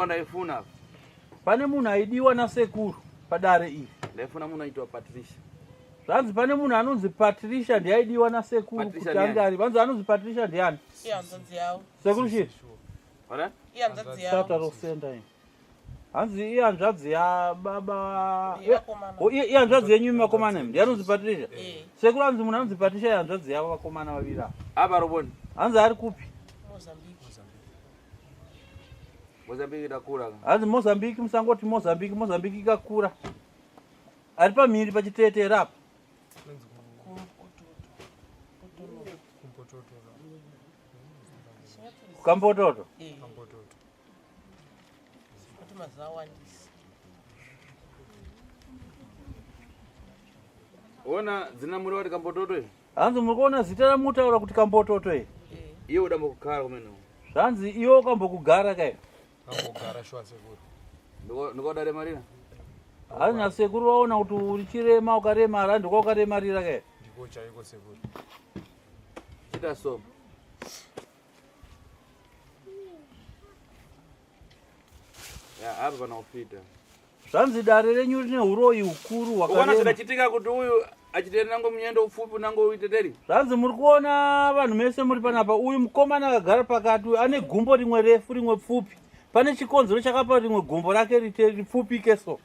Ndaifuna apa. Pane munhu aidiwa nasekuru padare iri. Ndaifuna munhu aitwa Patricia. Zvanzi pane munhu anonzi Patricia ndiye aidiwa nasekuru Patricia kuti ange ndiani? ari. Vanzi anonzi Patricia ndiani? Ihanzvadzi yavo. Sekuru chii? Ona? Ihanzvadzi yavo. Tata rosenda iyi. Hanzi ihanzvadzi yababa. Yevakomana. Oh, Ihanzvadzi yenyu imi vakomana imi. Ndiye anonzi Patricia. Eh, Sekuru hanzi munhu anonzi Patricia ihanzvadzi yavo vakomana vaviri ava. Apa roboni. Hanzi ari kupi? Mozambique. Mozambique idakura. Hanzi Mozambique musangoti Mozambique, Mozambique ikakura. Ari pamhiri pachitete here apa? Kumpototo. Kukambototo. Eh. Kuti mazuva awandisa. Ona dzina muri wati kambototo izvi. Hanzi muri kuona zita ramutaura kuti kambototo here? Eh. Iye udamba kugara kumene. Zvanzi iwe ukambokugara kai. Kambogara shuwa sekuru. Ndiko marina. Hanzi nasekuru vaona kuti uri chirema ukaremara ndiko ukaremarira kai. Ndiko chaiko sekuru. Chita so. Ya apa pana kufita. Zvanzi dare renyu rine uroyi hukuru Ukaona hwakarema. zvidachitika kuti uyu achiteri nango munyendo upfupi nango uiteteri. Zvanzi muri kuona vanhu mese muri panapa uyu mukomana akagara pakati uyu ane gumbo rimwe refu rimwe pfupi. Pane chikonzero chakapa rimwe gumbo rake rite ripfupike so.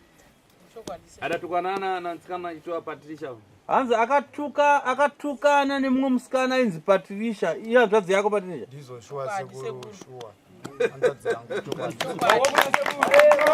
Chokwadi sekuru. Adatukanana na mtsikana achitiwa Patricia. Hanzi akatuka akatukana nemumwe musikana ainzi Patricia. Iye hanzvadzi yako Patricia. Ndizvo shuwa Chokwadi, sekuru sekuru. shuwa. Hanzvadzi yangu chokwadi. Chokwadi.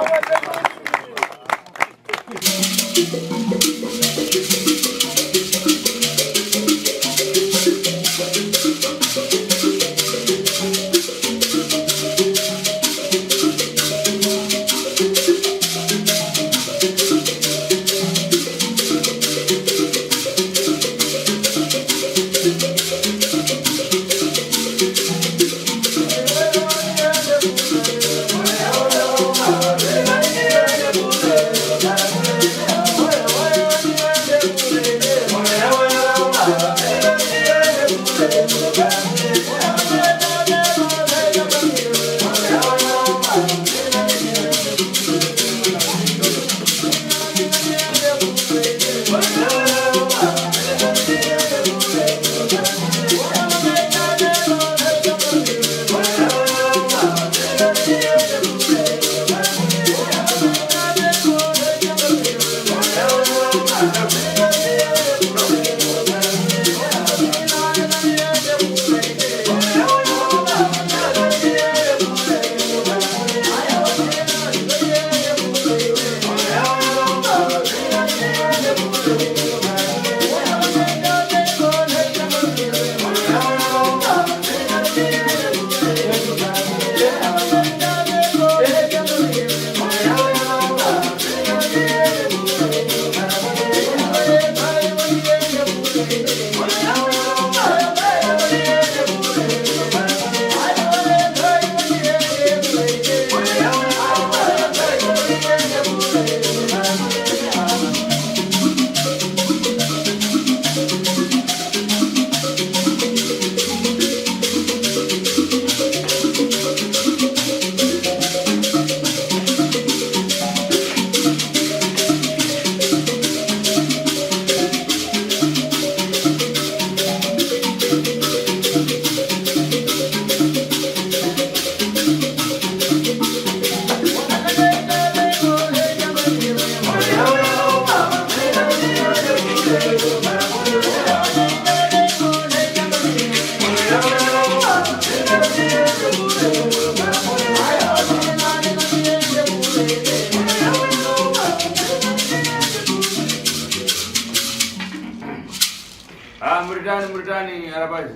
Ah, muritani muritani arapazi.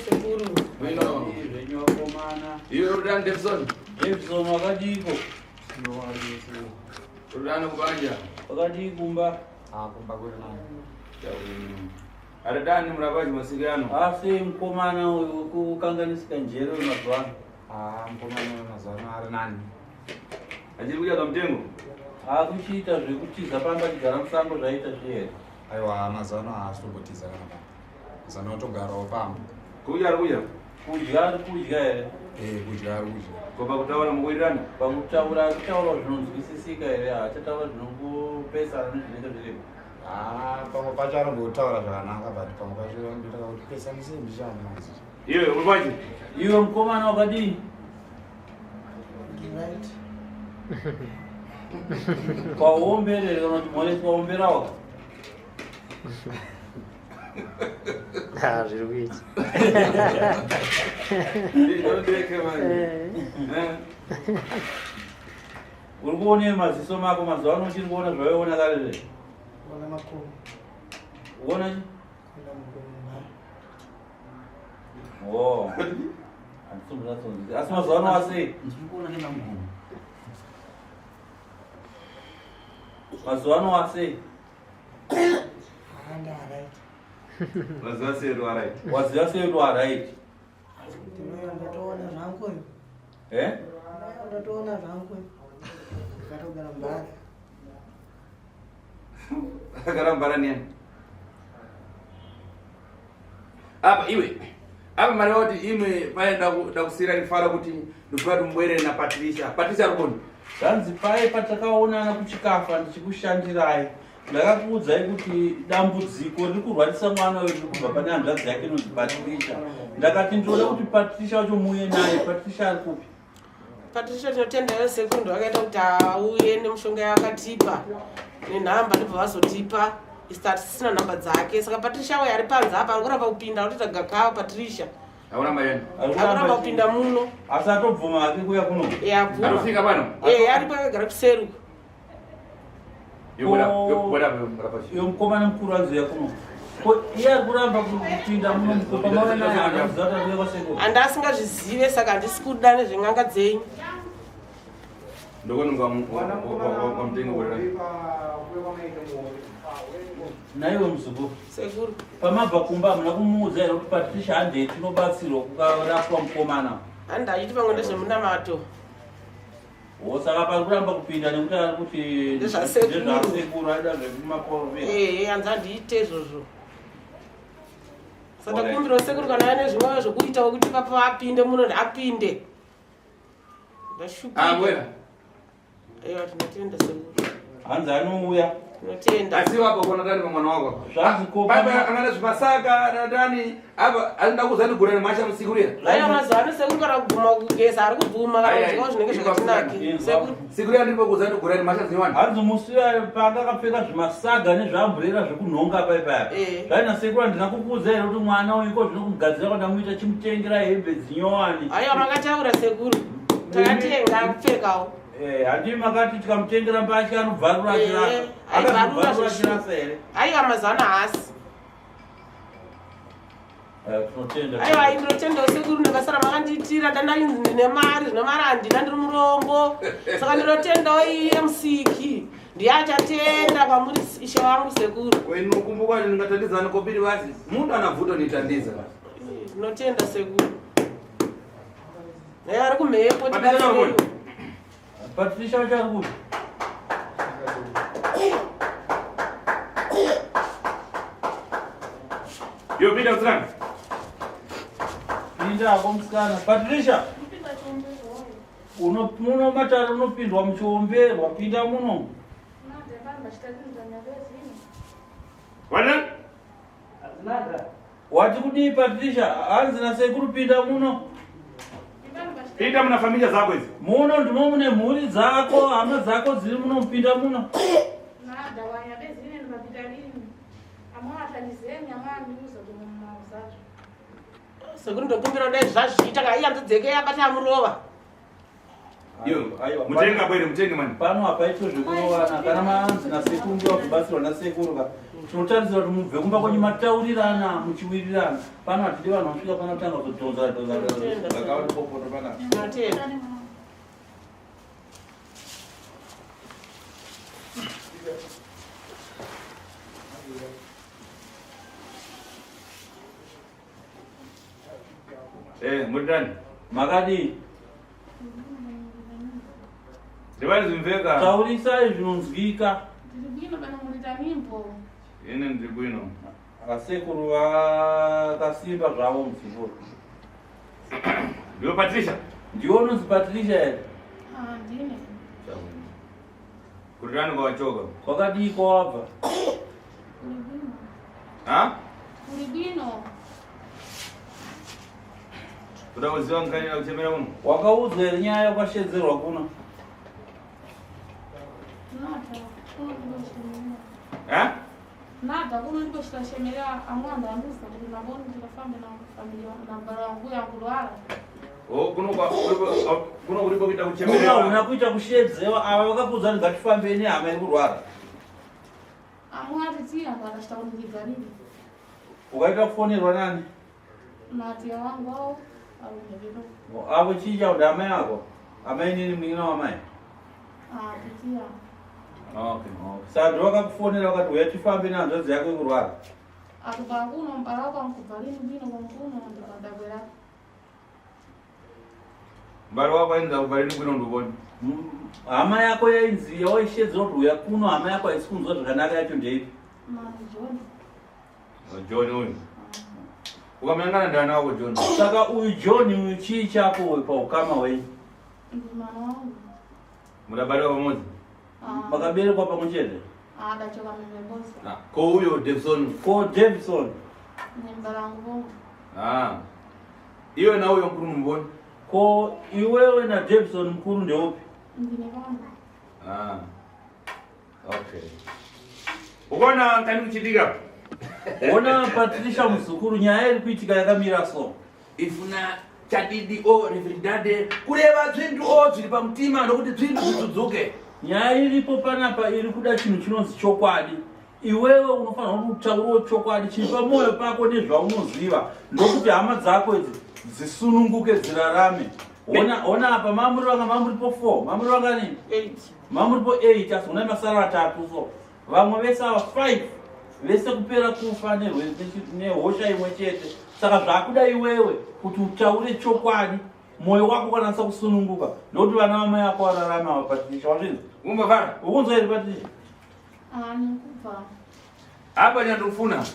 Sekuru. Bwino. Zvenyu vakomana. Iwe muritani Davison. Davison wakadiko. Muritani kubanja. Wakadii kumba. Ah kumba kuri nani. Aritani murapazi masikano. Asi mukomana uyu kukanganisika njere mazuva ano. Ah mukomana mazuva ano ari nani. Achiri kuja kamutengo. Akuchiita zvekutiza pamba achigara musango zvaita zvihere. Aiwa mazuva ano haasi kumbotiza kana pamba. Mazuva ano otogarawo pamba. Kuja ari kuja. Kudya ari kudya here? Eh, kudya ari kudya. Ko pakutaura mukuwirirana? Pakutaura ari kutaura zvinonzwisisika here? Haachataura zvinongopesana nezvinenge zviripo. Ah, pamwe pacho anombotaura zvakanaka but pamwe pacho anoita kuti pesanise mbichana. Iwe uri kwachi? Iwe mukomana wakadii? Right. Kwaomberere kana kuti mhoresi waomberawo? Ha, zviri kuita. Uri kuonei maziso mako mazuva ano uchiri kuona zvawaiona kare zve? Kuona makomo. Kuona chi? Kuona makomo mbari. Oh. Handisi Asi mazuva ano wasei? Ndiri kuona nemagumo. Mazuva ano wasei? Handa right. Waziva sei kuti right? Waziva sei kuti right? Ndinoyo ndatoona zvangu. Eh? Ndinoyo ndatoona zvangu. Ndakatogara mbari. Akagara mbara niyani? Apa iwe. Apa mari wati imwe paye ndakusira ndifara kuti ndikuda kuti mubwere na Patricia. Patricia ari koni. Zvanzi paye patakaonana kuchikafa ndichikushandirai ndakakuudzai kuti dambudziko riri kurwarisa mwana uyu riri kubva pane hanzvadzi yake inonzi Patricia. Ndakati ndinoda kuti Patricia wacho muuye naye. Patricia ari kupi? Patricia tinotenda sekuru ndovakaita kuti auye nemushonga yaakatipa nenhamba ndobva vazotipa isu tatisina nhamba dzake saka Patricia uyo ari panze apa ari kuramba kupinda akutoita gakava Patricia Akuramba yena. Ari ari kuramba kupinda muno Asi atobvuma hake kuuya kuno. Eh, abvuma Atofika pano. Eh, aripo akagara kuseri uko Yobuda Ko- yobuda yobuda pashi. Iyo mukomana mukuru anzouya kuno. Ko iye ari kuramba kupinda muno mukopa mauya naye haana kuziva kuti ari kuuya kwasekuru. handi asingazvizive saka handisi kuda nezven'anga dzenyu Ndokononga mutengo wera. Naiwe muzukuru. Sekuru. Pamabva kumba hamuna kumuudza here kuti Patricia handei tinobatsirwa kukarapwa mukomana? Handi achiti pamwe ndezvemunamato. Wo saka pari kuramba kupinda nekuti ari kuti Ndezvasekuru. ndezvasekuru aida zvekumaporofita. Ehe, hanzi handiite izvozvo. Saka takumbirawo sekuru kana aine zvimwe zvekuitawo kuti papa apinde muno apinde. Ndashupika. Ah, bwera. Aiwa tinotenda sekuru. Hanzi anouya. Tinotenda. Asi wapo kona tani mwana wako. Zvanzi ko Baba anada zvimasaka anadani apa anoda kuzani gura nemasha musikurira. Aiwa mazuva ano sekuru kana kubvuma kugeza ari kubvuma kana Ai, ai. kudyawo zvinenge zvakatinake. Sekuru. Sikurira ndipo kuzani gura nemasha ziwani. Hanzi musi uya panga akapfeka zvimasaga nezvaamburera zvekunhonga pai paya. Eh. Zvaina sekuru handina kukuudza here kuti mwana uyu ko zvino kumugadzira kwandamuita chimutengera hembe dzinyowani. Aiwa makataura sekuru. Takatenga akupfekawo. Eh, handii makati tikamutengera mbatya anobvarura Eh, achirasa. aibvarura Akazobvarura zveshuwa. achirasa here? Aiwa mazuva ano haasi. Eh, tinotenda. Aiwa ndinotendawo sekuru nebasa ramakandiitira dandainzi ndine mari zvino mari handina ndiri murombo saka ndinotendawo iye musiki ndiye achatenda kwamuri ishe wangu sekuru. Wenokumbuka ndingatandizana kopiri basi. Mundu anavuto nitandiza. Ndinotenda sekuru. Naye ari kumhepo Patricia tibatsireiwo. Patricia wacho ari kupi? Yo pinda msikana. Pinda hako musikana. Patricia. Uno muno matare unopindwa muchiomberwa. Pinda muno. Wana? Wati kudii Patricia? Hanzi nasekuru pinda muno. Pinda muna familia zako hizi. Muno ndimo mune mhuri dzako, hama dzako dziri muno pinda muno. Sekuru ndokumbira dai zvazviita kana iye hanzvadzi yabata amurova. Yo, Aiwa, mutenga bwere mutenge mani. Pano hapaitwe zvekurovana kana manzi nasekuru ndiwa kubatsirwa nasekuru ka tinotarisira kuti mubve kumba kwenyu mataurirana muchiwirirana pano hatidi vanhu vanosvika pano tanga kudhonza dhonza zvakawa popoto panapa. Ndinotenda. Eh, muri ndani? Makadii? Ndivani zimveka. Taurisai zvinonzwika. Ine ndiri bwino. Asekuru vakasimba zvavo muzukuru. Ndiwe Patricia? Ndiwe unonzi Patricia here? Ah, ndine. Kuti nani kwawachoka? Kwakadii kwawabva? Kuli bwino. Ha? Kuli bwino. Kuda kuziva nkhani kuchemera kuno? Wakaudzwa here nyaya yakashedzerwa kuno? Nada. Kuno ndiko kushemera. Ha? Nada, kuno ndiko kushemera amwanda anduza kuti naboni ndikafambe na familia na mbara wangu yankulwala. Oh, kuno kwa kuno kulipo kuita Kuno kuchemerera. hauna kuita kushedzewa ava vakakuudza kuti ngatifambei nehama iri kurwara. Amwati tiya akachita kundigarira. Ukaita kufonerwa nani? Matiya wangu awo arumevero. Avo chii chauda amai ako? Amai nini munin'ina wamai? Ah, tiya. Okay. Saka ndivo vakakufonera vakati uya tifambe nehanzvadzi yako iri kurwara. Akubva kuno mbara wako ankubva lini bwino kwakuno ndikadabwera. Mbari wako ainza kubva rini kuno nduboni. Hama yako yainzi yawaishedzera kuti uya kuno hama yako haisi kunzwa zvakanaka yacho ndeipi? Mani John. John uyu. Ukamuyangana ndani wako John. Saka uyu John uyu chii chako uyu paukama hwenyu? Ndi mwana wangu. Mudabariwa pamodzi. Ah. Makaberekwa pamwe chete? Ah, dachoka mimebozi. Ah, ko uyo Davison. Ko Davison. Ni mbara wangu bongo. Ah. Iwe na uyo mkuru mboni. Ko iwewe na Davison mkuru ndeupi? Ndine vangu. Ah. Okay. Ukaona nkani kuchitika? Ona Patricia muzukuru nyaya iri kuitika yakamira so. Ifuna chadidi o reverendade kureva zvintu o zviri pamutima nokuti zvintu zvidzudzuke. Nyaya iripo panapa iri kuda chinhu chinonzi chokwadi. Iwewe unofanirwa kuti utaurewo chokwadi chiri pamwoyo pako nezvaunoziva ndokuti hama dzako idzi dzisununguke dzirarame. Ona ona apa mamuri vanga mamuripo 4, mamuri vanga nini? 8. Mamuripo 8 asi una masara atatu so. Vamwe vese ava 5 vese kupera kufa nehosha imwe chete. Saka zvakuda iwewe kuti utaure chokwadi moyo wako ukanatsa kusununguka ndokuti vana vamai vako vararame ava Patricia wazvinzwa? Umbafara. Ukunzwa here Patricia? Ah, nikubva. Apa nyandofuna.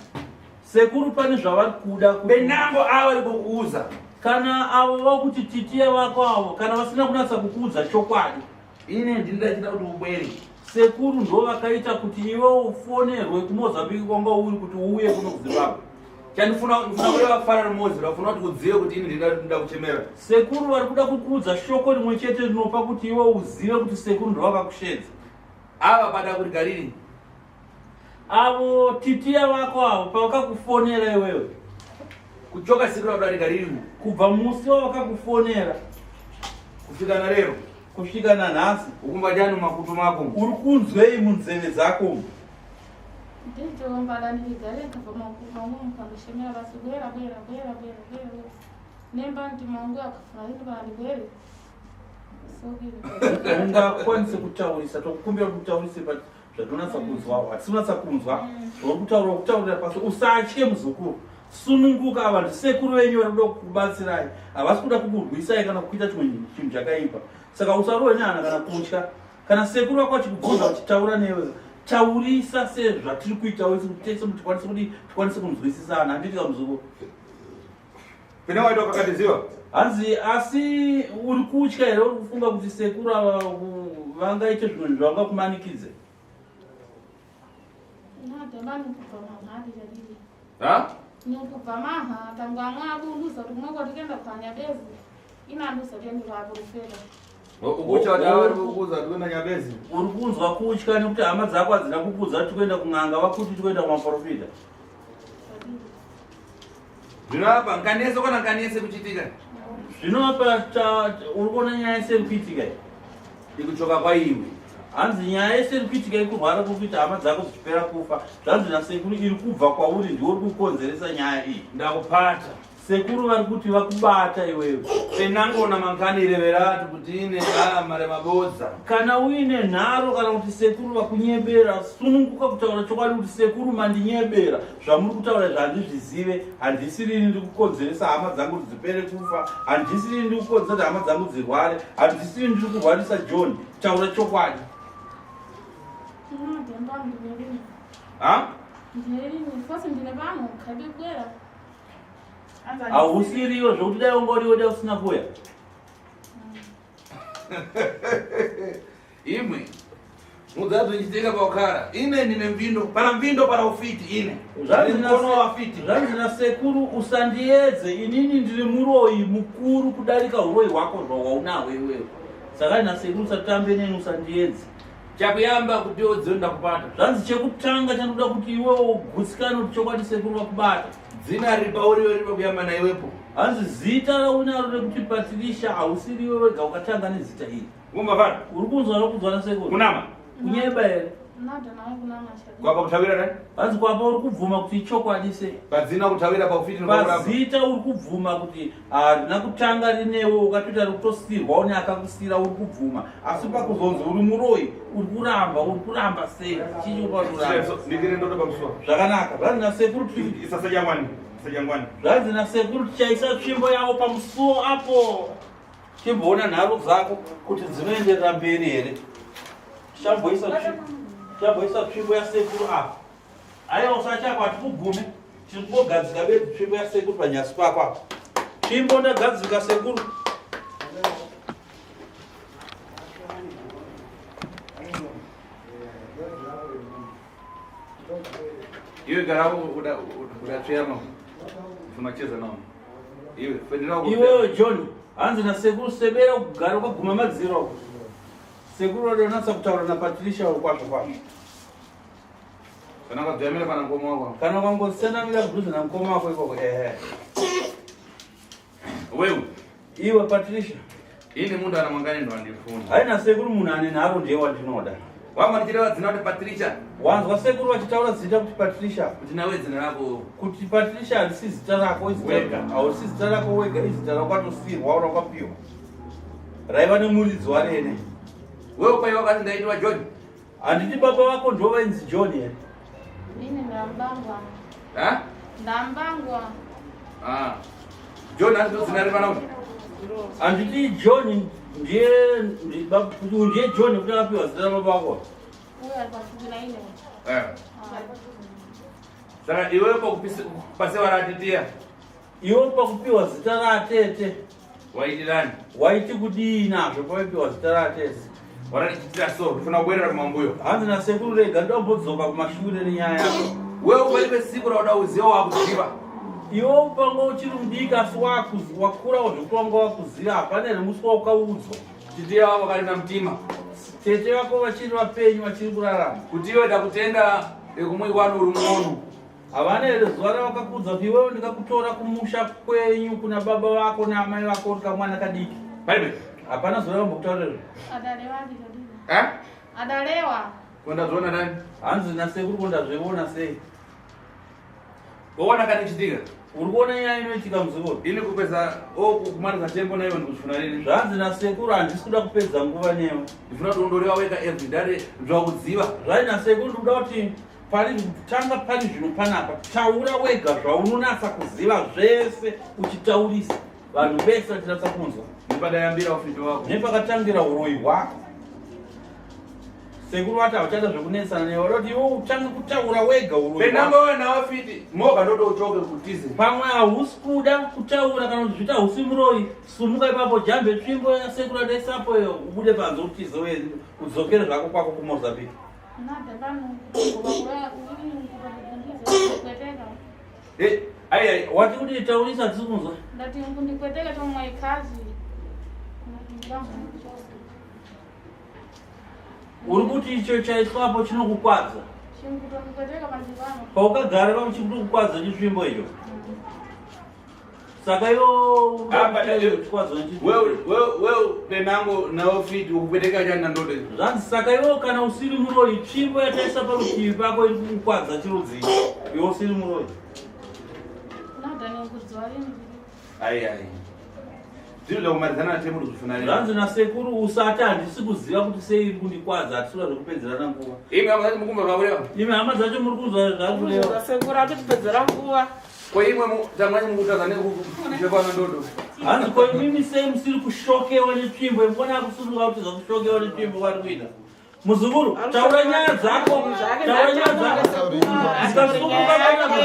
Sekuru pane zvavari kuda kuti Benango ava vari kukuuza. Kana avo vakuti titiya vako avo kana vasina kunatsa kukuudza chokwadi. Ine ndini ndachida kuti ubwere. Sekuru ndo vakaita kuti iwe ufonerwe kuMozambique kwanga uri kuti uuye kuno kuZimbabwe. Chandifuna ndifuna kureva fara remozi rafuna kuti udzive kuti ini ndinoda kuchemera. Sekuru vari kuda kukuudza shoko rimwe chete rinopa kuti iwe uzive kuti sekuru ndo vakakushedza. Ava pada kuti gariri. Avo titiya vako avo pavakakufonera iwewe. Kuchoka siku rakudarika riri. Kubva musi wavakakufonera kusvika narero. Kusvika nanhasi. Ukumba jani mumakutu mako. Uri kunzwei munzeve dzako? Ndicho mbada ndigare kubva makutu mangu mukandoshemera basi bwera bwera bwera bwera bwera bwera. Nemba ndi mangu akafuna rini bana ndibwere. Sokile. Ungakwanise kutaurisa tokukumbira kuti utaurise but zvatinonatsa kunzwa hatisi kunatsa kunzwa zvauri kutaura kutaurira pasi usatye muzukuru sununguka ava ndisekuru venyu vari kuda kukubatsirai havasi kuda kukurwisai kana kukuita chimwe chinhu chakaipa saka usarohwe nehana kana kutya kana sekuru vako vachikubvunza vachitaura newe taurisa sezvatiri kuitawo isu kuti tese tikwanise kudii tikwanise kunzwisisana handiti kamuzukuru Pine waita wakakatiziwa? Hanzi asi uri kutya here uri kufunga kuti sekuru ava vangaite zvimwe zvavangakumanikidze? Ha? Nikubva maha tangwa mwakunduza kuti kumwe kwatikuenda kuhanyabezi inanduza tiende kuaprofeta. Ukucha kuti ava vari kukuudza kuti kuenda Nyabezi? Uri kunzwa kutya nekuti hama dzako hadzina kukuudza kuti kuenda kun'anga vakuti tikuenda kumaprofita. Zvino apa nkanese kana nkanese kuchitika. Zvino apa uri kuona nyaya yese iri kuitika iyi. Ikuchoka kwaiwe. Hanzi nyaya yese iri kuitika ikurwara kuri kuita hama dzako dzichipera kufa. Zvanzi nasekuru iri kubva kwauri ndiwe uri kukonzeresa nyaya iyi. Ndakupata. Sekuru vari kuti vakubata iwewe. Penango na mankani reveratu kuti ine mare mabodza. Kana uine nharo kana kuti sekuru vakunyebera, sununguka kutaura chokwadi kuti sekuru mandinyebera. Zvamuri kutaura izvi handizvizive, handisirini ndiri kukonzeresa hama dzangu kuti dzipere kufa, handisirini ndiri kukonzeresa kuti hama dzangu dzirware, handisirini ndiri kurwarisa John. Taura chokwadi. Ha? Ndine rini, first ndine vanhu, khabe bwera. Hausiriwo zvekuti dai wanga uriwo dai usina kuuya. Imwe mudzazvichitika paukara ine ndine mvindo pana mvindo pana ufiti ine mkono wafiti. Zvanzi nasekuru usandiedze inini ndiri muroyi mukuru kudarika uroyi hwako zvawaunawo iwewe. Saka nasekuru usatambe neni usandiedze. Chakuyamba kuti udziwe ndakubata. Zvanzi chekutanga chandikuda kuti iwewe ugutsikane kuti chokwadi sekuru vakubata. Dzina riri pauri iwe riri pakuyamba naiwepo. Hanzi zita raunaro rekuti Patirisha hausiri iwe wega wakatanga nezita iri. Kumba fana. Uri kunzwa nokunzwa nasekuru? Kunama. Kunyeba here? Kwapa kutawira nani? Hanzi kwapa uri kubvuma kuti ichokwadi sei? Padzina kutawira paufiti nopakuramba. Pazita uri kubvuma kuti harina kutanga rinewe ukatoita rekutosirwa une akakusira uri kubvuma asi pakuzonzi uri muroyi uri kuramba uri kuramba sei chii chikupa Ndikire ndoto pamusuwa. zvakanaka zvanzi nasekuru Isasajangwani. Isajangwani. Zvanzi nasekuru tichaisa tsvimbo yavo pamusuwo apo. Chimboona nharo dzako kuti dzinoenderera mberi here. Tichamboisa tsvimbo yasekuru apa. Aiwa usachako hatikugume. Tiri kungogadzika bedzi tsvimbo yasekuru panyasi pako apa. Tsvimbo ndagadzika sekuru. Iwe gara udatsveyama. Unacheza nao. Iwewe John, hanzi nasekuru sebera kugara ukaguma madziro. Sekuru vadonatsa kutaura naPatricia kwazvo kwazvo. Kana ukadzamira pana mukoma wako. Kana ukangosenamira kudhuze namukoma wako ikoko ehe. Wewe. Iwe Patricia. Ini munhu ana mangani ndo andifuna. Haina sekuru munhu ane nharo ndiye wandinoda. Wanga ndichireva dzina kuti Patricia. Wanzwa sekuru vachitaura zita kuti Patricia. Kuti nawe zina rako. Kuti Patricia harisi zita rako izita. Wega. Haurisi zita rako wega izita rakwatosirwa rakwapiwa. Raiva nemuridzi warene. Wewe kwaiva wakati ndaitwa John. Handiti baba vako ndivo vainzi John here? Ini ndambangwa. Ha? Ndambangwa. Ah. John handiti zina revana uyu? Handiti John ndiye ndiye John kuti akapiwa zita rababa vako? Uyo ari pafupi na ine. Eh. Saka iwe pakupisewa ratitiya. Iwe pakupiwa zita ratete. Waitirani? Waiti kudii nazvo pawaipiwa zita ratete? Waratichitira so, ndifuna kubwerera kumambuyo. Hanzi nasekuru rega ndombodzoka kumashure nenyaya yako. Wewe palibe siku rauda uziva wakuziva. Iwe upanga uchiri mudiki asi wakurawo zvekuti wanga wakuziva hapana here musi waukaudzwa. Tete vako vakari na mtima. Tete vako vachiri vapenyu vachiri kurarama. Kuti iwe ndakutenda kumwe kwanu uri muono. Havana here zuva ravakakuudza kuti iwewe ndikakutora kumusha kwenyu kuna baba vako naamai vako uri kamwana kadiki? Paribe. Hapana zuva ravambokutaura izvo. Adalewa ndizvo. Eh? Adalewa. Ko ndazviona nani? Hanzi nasekuru ko ndazviona sei? Waona kani chitika? Uri kuona nyaya inoitika muzukuru? Ini kupedza o kumaliza tembo naiwe ndikuzvifuna nini? Zvanzi nasekuru handisi kuda kupedza nguva newe. Ndifuna kuti undorewa wega every day zvakudziva. Zvanzi nasekuru ndikuda kuti Pari tanga pari zvino panapa taura wega zvaunonatsa kuziva zvese uchitaurisa vanhu vese vachinatsa kunzwa. Nepadayambira ufiti wako. Nepakatangira uroyi hwako. Sekuru vati havachada zvekunetsana newe vada kuti iwe utange kutaura wega uroyi. Penamba wewe nawe fiti moga ndodo uchoke kutize. Pamwe hausi kuda kutaura kana kuti zvita hausi muroyi sumuka ipapo jambe tsvimbo yasekuru adaisapo iyo ubude panze utize udzokere zvako kwako kuMozambique. Eh, ai ai wati kuti taurisa tiri kunzwa. Ndati ngundikweteka tomwa ikazi. Uri kuti icho chaiswapo chinokukwadza? Paukagara pamo chikutokukwadza chitsvimbo icho. Saka iwo penango nawo fiti ukupeteka chani ndode. Zvanzi saka iwo kana usiri muroyi tsvimbo yataisa parutivi pako iri kukukwadza chirudzii iwe usiri muroyi. Ai ai. Zviri zvakumaridzana natemu kuzvifunana. Zvanzi nasekuru usati handisi kuziva kuti sei iri kundikwadza hatisi kuda zvekupedzerana nguva. Imi hama dzacho mukumva zvakureva. Imi hama dzacho muri kunzwa zvakureva. Sekuru atotipedzera nguva. Ko imwe tangwani mukutaza nekushekwa ndodo. Hanzi ko imimi sei musiri kushokewa netsvimbo imukona akusununga kuti zvakushokewa netsvimbo kwari kuita. Muzukuru taura nyaya dzako. Taura nyaya dzako. Dzikasununguka panapa.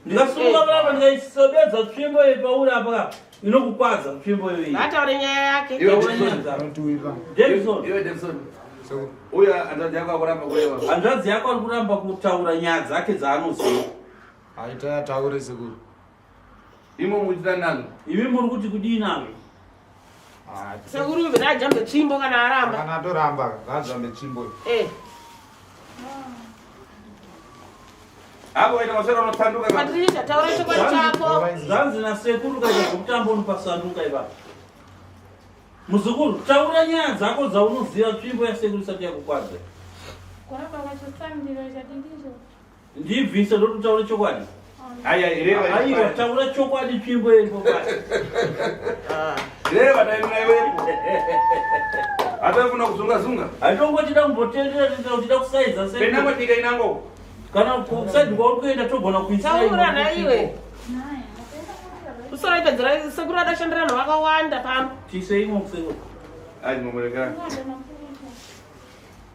Ndikasumuka panapa ndikaisobedza tsvimbo iyi pauri apa ka inokukwadza tsvimbo iyoyi. Ngataure nyaya yake. Iwe Taura nyaya dzako. Anotiwipa. Davison. Iwe Davison. Uya hanzvadzi yako akuramba kureva. Hanzvadzi yako ari kuramba kutaura nyaya dzake dzaanoziva. Aita ataure sekuru. Imo muchita nazvo. Imi muri kuti kudii nazvo? Sekuru uyu vena ajambe tsvimbo kana aramba. Kana atoramba ngaajambe tsvimbo. Eh. Hapo waita maswera unotsanduka. Patricia taura chokwadi chako. Zvanzi nasekuru kaita zvekutamba unopasanduka ipapo. Muzukuru, taura nyaya dzako dzaunoziva tsvimbo yasekuru isati yakukwadza. Kuramba kwachosandiro chadidicho. Ndibvise ndokuti utaure chokwadi. Aya reva. Aiwa, taura chokwadi tsvimbo iripo pasi. Ah. Reva taimira iwepo. Hatafuna kuzunga zunga. Hatongochida kumbotendera tendera uchida kusaiza sei. Penango tika inango. Kana kusaidi kwauri kuenda togona kuisa. Taura naiwe. Usoro ipedzera sekuru adashandira vanhu vakawanda pano. Tiise imwe kusekuru. Ai mumurekera.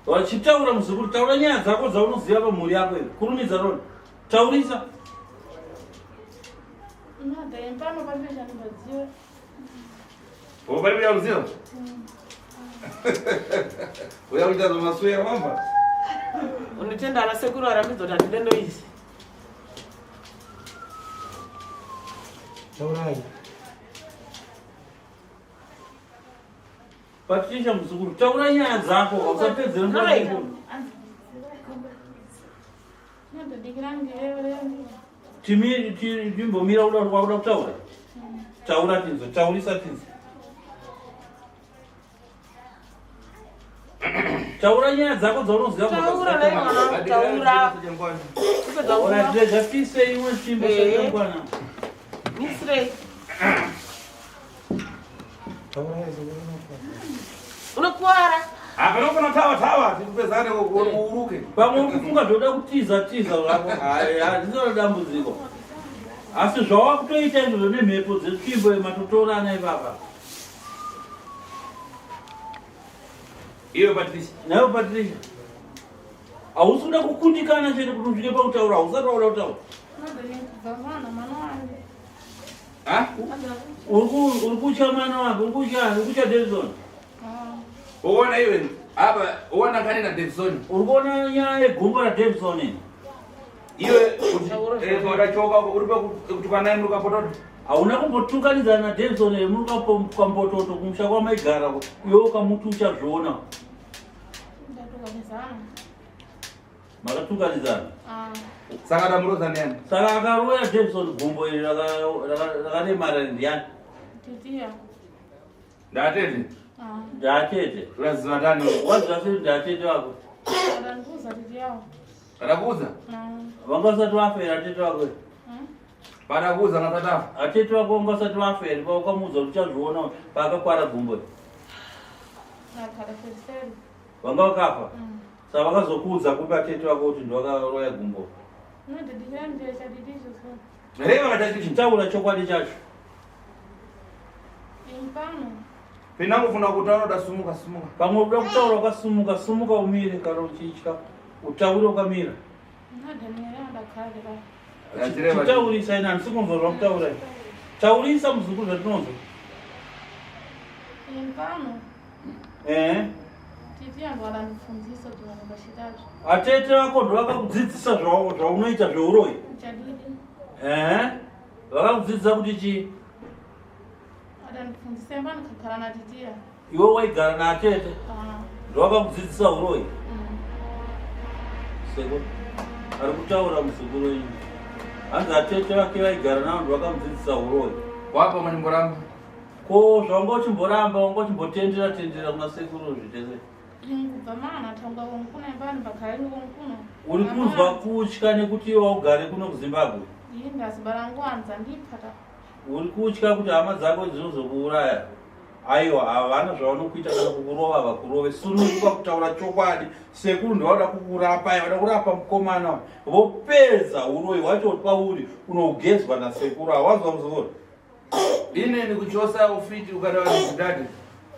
Wachitaura muzukuru, taura nyaya dzako dzaunoziva pamhuri yako iyo. Kurumidza Rona. Taurisa. Pari kuyaruziva? Uya kuita zvamasuya mamba. Unotenda ana sekuru arambidzwa kuti handide noise. Taurai. Patricia muzukuru, taura nyaya dzako, usapedzere nguva yako. Timbomira uda wakuda kutaura. Taura tinzwe, taurisa tinzwe. Taura nyaya dzako dzaunoziva. Taura naye mwana, taura. Kupedza nguva. Ora tise imwe tsvimbo sanyangwana. Misrei. Unokuwara. Hapana kuna tawa tawa tikupezane kuuruke. Pamwe uri kufunga zvoda kutiza tiza zvako. Hayi, handisina dambudziko. Asi zvawakutoita izvozvo nemhepo dzetsvimbo matotorana ipapa. Iwe Patricia. Nayo Patricia. Hausi kuda kukundikana chete kuti usvike pakutaura, hausati wakuda kutaura. Uri kutya mwana wake, uri kutya, uri kutya Davison. Uona iwe apa uona kani na Davison. Uri kuona nyaya yegumbo ra Davison iyi. Iwe kuti wadachoka uri pakutuka naye muri kapototo. Hauna kumbotukanidzana na Davison here muri kambototo kumusha kwamaigara iwe ukamuti uchazviona. Makatukanidzana. Ah. Saka tamuroza ndiani? Saka akaroya Davison gumbo iri rakaremara ndiani? Titiya. Ndatete. Ah. Ndatete. Uraziva ndani? Waziva sei ndatete wako? Adanikuza titiyawo. Adakuza? Ah. Vanga vasati vafa here atete wako? Padakuza ngasati afa. Atete wako vanga vasati vafa here paukamuudza kuti uchazviona paakakwara gumbo iri? Vanga vakafa? Saka vakazokuudza kupi atete wako kuti ndovakaroya gumbo? Chitaura chokwadi chacho. Pinangofuna kutaura uda sumuka sumuka. Pamwe uda kutaura ukasumuka sumuka umire kana uchitya utaure ukamira. Chitaurisa ina handisi kunzwa zvakutaura. Taurisa muzukuru zvatinonzwa. Eh. Atete vako ndovakakudzidzisa zvaunoita zveuroyi. Eh. Vakakudzidzisa kuti chii? Iwe waigara naatete ndovakakudzidzisa uroyi. Seko ari kutaura muzukuru wenyu. Hanzi atete vake vaigara navo ndovakamudzidzisa uroyi. Wapo manimboramba. Ko zvawanga uchimboramba wanga uchimbotendera tendera kuna sekuru zvitese. Kubva mana tanga kuno imba bakari kuno. Uri kunzwa kutya nekuti iwe ugare kuno kuZimbabwe. Ii ndazibara nguwanza ndipata. Uri kutya kuti hama dzako dzinozokuuraya. Aiwa havana zvavanokuita kana kukurova vakurove. Sununguka kutaura chokwadi. Sekuru ndovada kukurapa, vada kurapa mukomana. Vopedza uroyi hwacho pauri unogezwa nasekuru. Hawazwa muzukuru. Ineni kuchosa ufiti ukataura zidadi.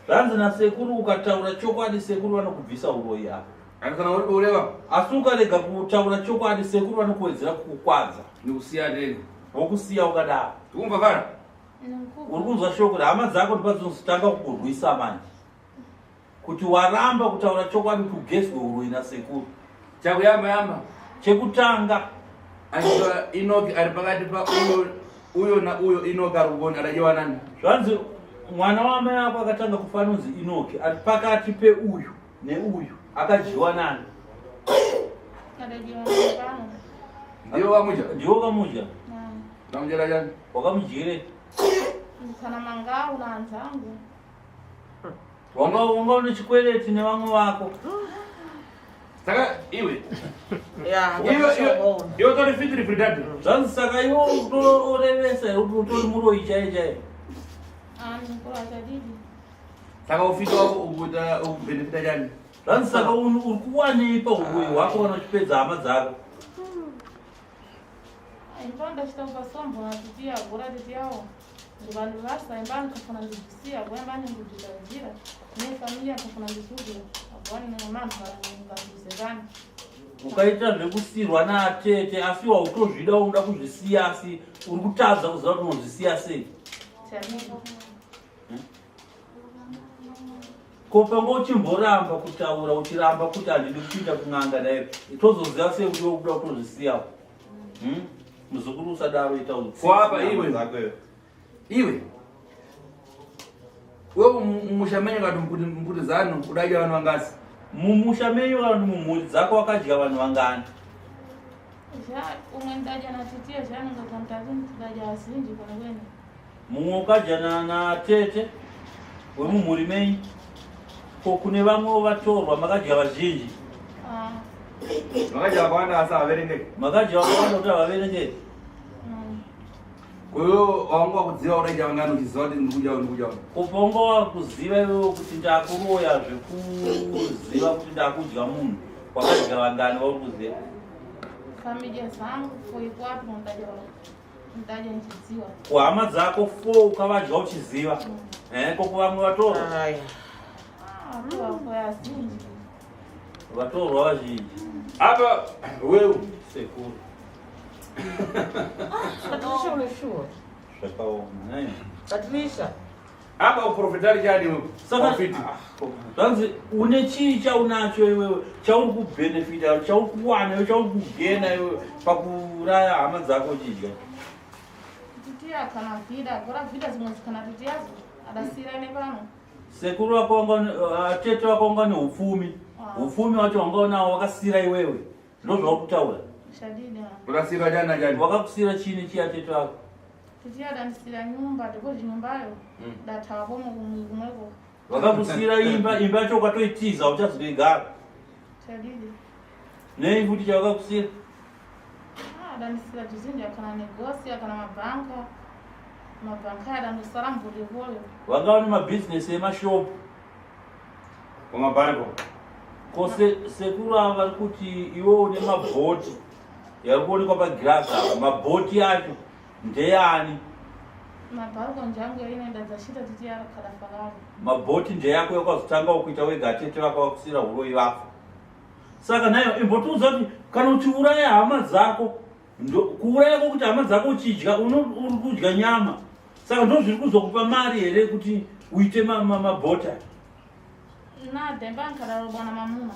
Zvanzi nasekuru ukataura chokwadi sekuru vanokubvisa uroyi apa. Kana uri kureva. Asi ukarega kutaura chokwadi sekuru vanokuwedzera kukukwadza. Nikusiya tena. Wokusiya ukadaro. Tikumva fara? Uri kunzwa shoko hama dzako ndipadzinozotanga kukurwisa manje. Kuti waramba kutaura chokwadi kuti ugezwe uroyi nasekuru. Chakuyamba yamba. Chekutanga. Aitwa Enoki ari pakati pa uyo uyo na uyo Enoki ari kugona adajiwa nani? Zvanzi mwana wamai ako akatanga kufa anonzi Enoki ari pakati peuyu neuyu akadyiwa nani? Akadyiwa nepano. Ndiwe wamuja? Ndiwe wakamudya? Ndamudyira chani? Wakamudyire? Kana mangau naanzangu. Wanga wanga une chikwereti nevamwe vako. Saka iwe. Ya, Iwe iwe iwe tori fitri fridadi. Zvanzi saka iwe utorevesa here kuti utori muroyi chaiye chaiye. Ah, ndikura chadidi. Saka ufiti wako ukuita ukubenefita chani? Zvanzi saka uri kuwanei pauroyi hwako kana uchipedza hama dzako. Imba ndachita kupasombo natitiya gora titiyawo. Vanhu vasa imba ndikafuna ndizvisiya gora imba ndikuzvigadzira. Ne familia ndikafuna ndizvugura. Agora nemanhu ngazvizerani. Ukaita zvekusirwa naatete asi wautozvida unoda kuzvisiya asi uri kutadza kuziva kuti unozvisiya sei. Chadidi. Ko panga uchimboramba kutaura uchiramba kuti handidi kuita kun'anga dai tozoziva sei kuti wokuda kutozvisiyawo. Hmm? Muzukuru usadaro ita utsi. Kwapa iwe. Dzako iwe. Iwe. Wewe mumusha menyu kati mbuti mbuti zanu kudadya vanhu vangasi. Mumusha menyu kana kuti mumhuri dzako wakadya vanhu vangani? Zva umwe ndadya natitiya zvanonga kamutatu ndadya azinji kana kwene. Mumwe ukadya natete wemumhuri menyu. Ko kune vamwewo vatorwa makadya vazhinji. Ah. Makadya vakawanda asi havaverengeki. Makadya vakawanda kuti havaverengeki. Koyo wanga wakuziva udaita vangani uchiziva kuti ndikudya ndikudya. Ko paunga wakuziva iwewe kuti ndakuroya zvekuziva kuti ndakudya munhu wakadya vangani vauri kuziva? Familia zangu foi quatro ndadya ndadya ndichiziva. Kuhama dzako four ukavadya uchiziva. Eh, ko kuvamwe vatorwa? Aya. Ah, foi azinji. Vatorwa vazhinji. Apa wewe Sekuru. Patricia une shuwa. Zvakaoma. nhai. Patricia. apa uprofitari chani wewe. Saka Ufiti. zvanzi une chii chaunacho iwewe chauri kubhenefita chauri kuwana iwe chauri kugena iwewe pakuuraya hama dzako uchidya Titiya kana vida, gora vida zimwe kana titiyazo. Adasira nepano. Sekuru vako wanga tete vako wanga neupfumi. Upfumi wacho wanga unawo wakasira iwewe. Ndozvauri kutaura. Shadida. Urasira chani chani. Wakakusira chini chiya tete vako? Titiya dandisira nyumba, ndiko nyumbayo. Dathawa pomwe kumwe kumweko. Wakakusira imba, imba yacho ukatoitiza uchazoigara. Chadidi. Nei futi chawakakusira? Ah, dandisira tuzinji akana negosi, akana mabhanka. Mabhanka adandosara mvuri hoyo. Wanga une mabhizinesi emashopu. Kumabhariko. Ko sekuru ava vari kuti iwe une mabhoti yari kuonekwa pagirazi apa mabhoti acho ndeyani? Mabhariko njangu yainoenda dzashita titi yakadafararo. Mabhoti ndeyako yakazotanga kuita wega tete vako vakusira huroyi vafa. Saka nayo imbotiudza kuti kana uchiuraya hama dzako kuuraya kwokuti hama dzako uchidya uri kudya nyama saka ndo zviri kuzokupa mari here kuti uite mabhota? Na dhemba nkararobwa na mamuna.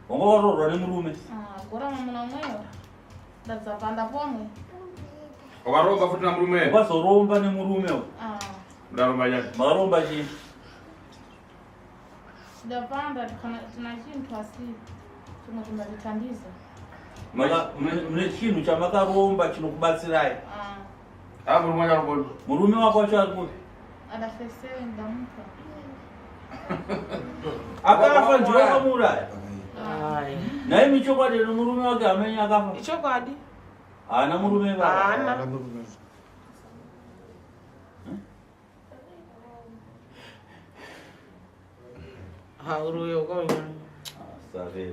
Wanga waroorwa nemurume? Ah, gora mamuna umweyo. Ndadzapanda pomwe. Wakaromba futi na murume? Wakazoromba nemurume uyu? Ah. Ndaromba chani? Makaromba chii? Ndapanda tina chintu asi chimwe chimbatithandiza. Mune chinhu chamakaromba chinokubatsirai? Ah. Ah, murume wacho ari kupi? Murume wako wacho ari kupi? Adafesewe ndamupa. Akafa ndiwe wakamuuraya? Aya. Naimi chokwadi murume wake hamenye akafa? Ichokwadi. Haana murume baba. Haana. Hauruyo ukaunyanya.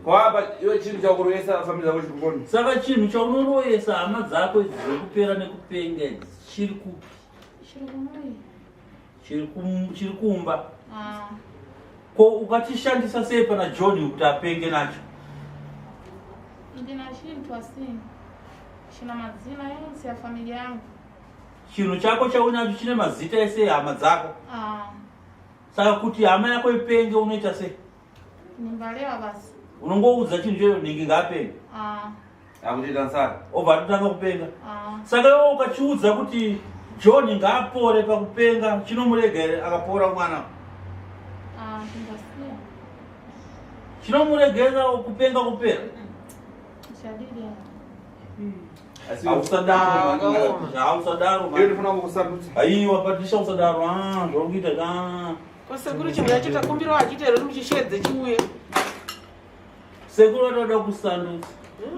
Kwapa iwe chinhu chakuroyesa family dzako chiri kukona. Saka chinhu chaunorooyesa hama dzako idzi dzekupera nekupenga idzi chiri kupi? Chiri kumui. Chiri kumba. Ah. Ko ukachishandisa sei pana John kuti apenge nacho? Ndina chintu asi. China madzina yonse ya familia yangu. Chinhu chako chaunacho chine mazita ese hama dzako. Ah. Saka kuti hama yako ipenge unoita sei? Nimbalewa basi. Unongoudza chinhu cheyo nhingi ngaapenge. Ah. Akutoita nsara. Obva atotanga kupenga. Ah. Saka iwe ukachiudza kuti John ngaapore pakupenga chinomurega here akapora mwana? Ah, ndingasiya. Chinomuregera kupenga kupera? Chadidi. Hausadaro. Hausadaro. Iyo ndifuna kukusandutsa. Aiwa Patricia usadaro. Ah, zvauri kuita ka. Ko sekuru chinhu chacho takumbirawo achiita here kuti muchishedze chiuye. Sekuru vatoda kusandutsa.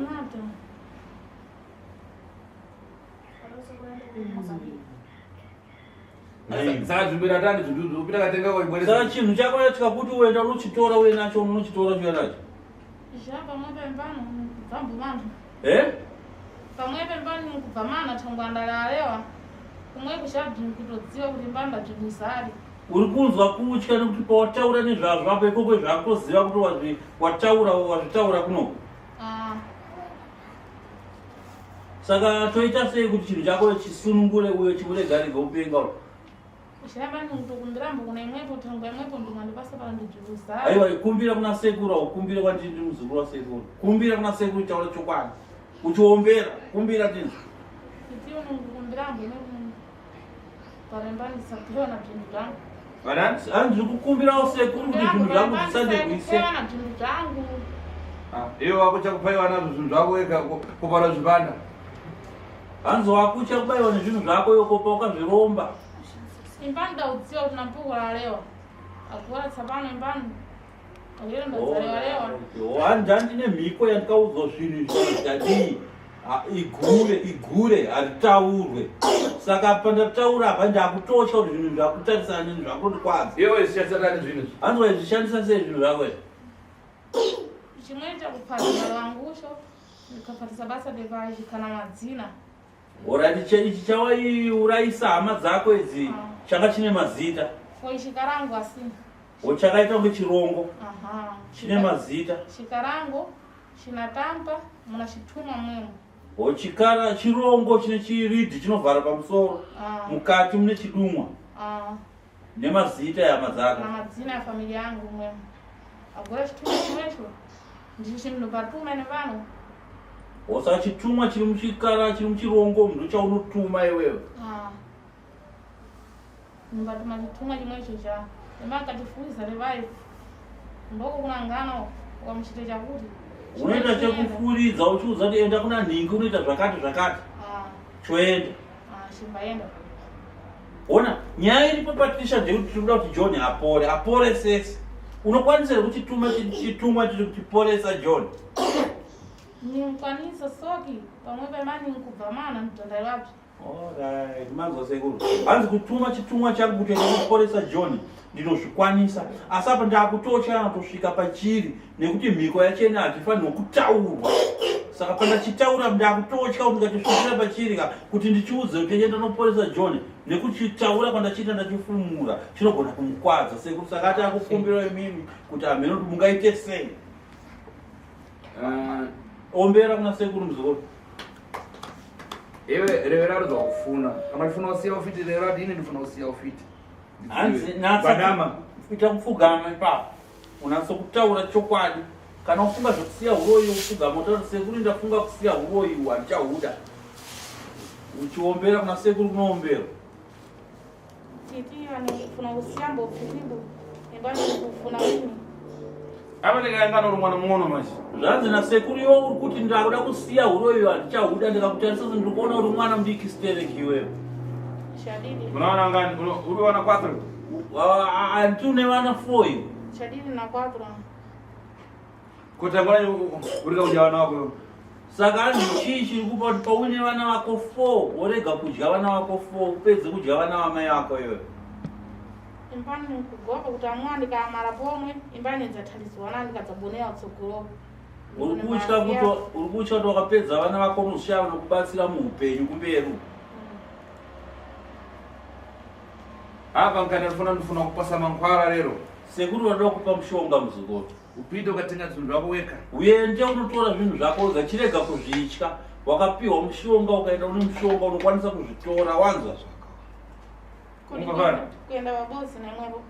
Nata. Saka zvimbira tani zvinhu upita katenga kwa ibweresa. Saka chinhu chako chikakuti uenda unochitora uye nacho unochitora chiuya nacho. Zha pamwe pembano kubva mbumana. Eh? Pamwe pembano kubva mana thongwanda lalewa. Kumwe kushadhi kutodziwa kuti mbanda bzvinuzari. Uri kunzwa kutya nekuti pawataura nezvazvo apo ikoko zvakutoziva kuti wazvi wataura wazvitaura kuno. Ah. Saka toita sei kuti chinhu chako chisunungure uye chiurege arege upenga uyu? Zha bani kutokumbira mbo kuna imwepo thongwa imwepo ndingandipasa pano ndibzvinuzari. Aiwa kumbira kuna sekuru aukumbire kwandiri ndiri muzukuru wasekuru. Kumbira kuna sekuru taura chokwadi. Uchiombera kumbira tinzwe. Itiyo nungukumbira mbo imwe parembani sapewa na bzvinhu zvangu. Vanani? Hanzi ndiri kukumbirawo sekuru kuti zvinhu zvangu zvisandegwise. Kupewa na bzvinhu zvangu. Ah, iwe wako chakupaiwa nazvo zvinhu zvako wega kupara zvibanda. Hanzi wakucha kubaiwa nezvinhu zvako iwe kopa wakazviromba. Imbani ndaudziwa kuti nampuko lalewa. Agora tsapano imbani. Lero ndadzalewa lewa. Hanzi ndine mhiko yandikaudzwa zvinhu izvi ndadii igure igure haritaurwe. Saka pandataura apa ndakutotya kuti zvinhu zvakutarisana neni zvakundikwadza. Iwe zvishandisa tani zvinhu izvi. Hanzi waizvishandisa sei zvinhu zvako izvi? Chimweni chakuphatisa langusho ndikaphatisa basa devaji kana madzina. Orati ichi chawaiurayisa hama dzako idzi Ah. changa chine mazita. Fo ichikarango asi. Chakaita kunge chirongo Aha. chine mazita. Chikarango chinatampa muna chituma mwemo. Chikara chirongo chine chiridhi chinovhara pamusoro. Ah. Mukati mune chidumwa Ah. nemazita ehama dzako. Na madzina ya familia yangu mwemo. Agora chituma chimwecho. Ndicho chindopatuma nevano. Saka chitumwa chiri muchikara chiri muchirongo ndochaunotuma iwewe. Ah. Nimbatuma chitumwa chimwecho cha. Nemakatifuiza revai. Ndoko kunangana ukamuchite chakuti. Unoita chekufuridza uchiudza kuti enda kuna nhingi unoita zvakati zvakati. Ah. Choenda. Ah, chimbaenda. Ona nyaya iripo Patricia ndeyekuti tiri kuda kuti John apore, apore sese. Unokwanisa here kuchituma chitumwa chiri kuchiporesa John? Ninkwanisa soki pamwe pemani nkubva mana ndondaiwabzi. Alright, manzwa sekuru. Hanzi kutuma chitumwa changu kuti enda kuporesa John ndinozvikwanisa. Asi apa ndakutotya kutosvika pachiri nekuti mhiko yachena hachifanirwa kutaurwa. Saka pandachitaura ndakutotya kuti ndikachisvikira pachiri ka kuti ndichiudze kuti enda noporesa John nekuchitaura kwandachiita ndachifumura chinogona kumukwadza sekuru. Saka ati akukumbira imimi kuti hameno kuti mungaite sei. Ah, Ombera kuna sekuru muzukuru. Iwe revera kuti zvakufuna. Kana uchifuna kusiya ufiti revera kuti ini ndifuna kusiya ufiti. Hanzi Gwadama. ita kupfugama ipapo unatso kutaura chokwadi kana ufunga zvekusiya uroyi upfugama utaura kuti sekuru ndafunga kusiya uroyi uhu handichahuda uchiombera kuna sekuru kunoomberwa Titi vanofuna kusiya mbopfitimbo. Imbani kufuna mimi. Apa ndikaenda uri mwana mung'ono manje. Zvanzi nasekuru iwe uri kuti ndakuda kusiya uroyi handichahuda ndikakutarisa ndiri kuona uri mwana mudiki stereki iwewe. Chadidi. Unaona ngani? Uri wana 4. Anti une vana 4 iwe. Chadidi na 4. Kuti angona uri kudya vana vako. Saka hanzi chii chiri kupa kuti pauine vana vako 4 worega kudya vana vako 4 upedze kudya vana vamai vako iwewe. Imbani kugopa kuti amwe ndikamara pomwe imbani dzathandizwana ndikadzabonera tsogolo. Uri kutya kuti uri kutya kuti wakapedza vana vako unozoshaya vanokubatsira muupenyu kumberi. Apa nkana ndifuna kupasa mankwara lero. Sekuru vanoda kupa mushonga muzukuru. Upinde ukatenga zvinhu zvako wega. Uende unotora zvinhu zvako wega chirega kuzvitya. Wakapiwa mushonga ukaenda une mushonga unokwanisa kuzvitora wanzwa. Kuenda vabozi nemwevo.